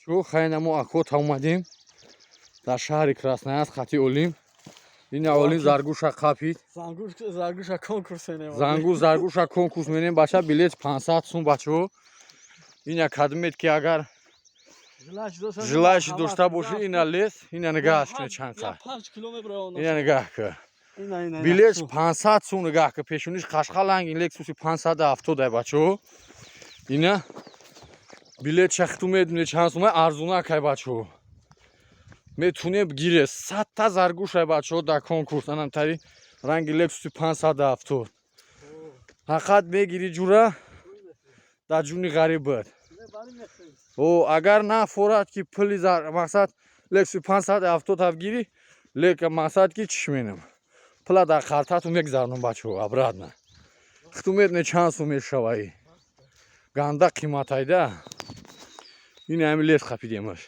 Бачаҳо, хайна, мо акота омадем дар шаҳри Красноярск, хати Олим. Ина Олим заргуша қапид. Заргуша конкурс менем. Зангу заргуша конкурс менем, бача. Билет 500 сум, бачаҳо. Ина кадмет ки агар желающий дошта бошӣ, ина лес, ина нигаҳаш кунед чанд қа. Ина нигаҳ ка, билет 500 сум. Нигаҳ ка, пешониш қашқаланг, Лексуси 570 ай, бачаҳо. Ина билет шахту медуне чанд сум, арзунакай, бачаҳо, метунем гире. 100-та заргушай, бачаҳо, дар конкурс. Анам тари ранги Лексуси 570 ҳақат мегири, ҷура, дар ҷуни ғарибат. О, агар нафорад ки пули мақсад Лексуси 570 ҳав гирӣ, лека мақсад ки чиш менам, пула дар қартату мегзаронам, бачаҳо, обратно. Хиту медуне чанд сум мешаваи, ганда қиматайда. Ин ҳами лес хапидемаш.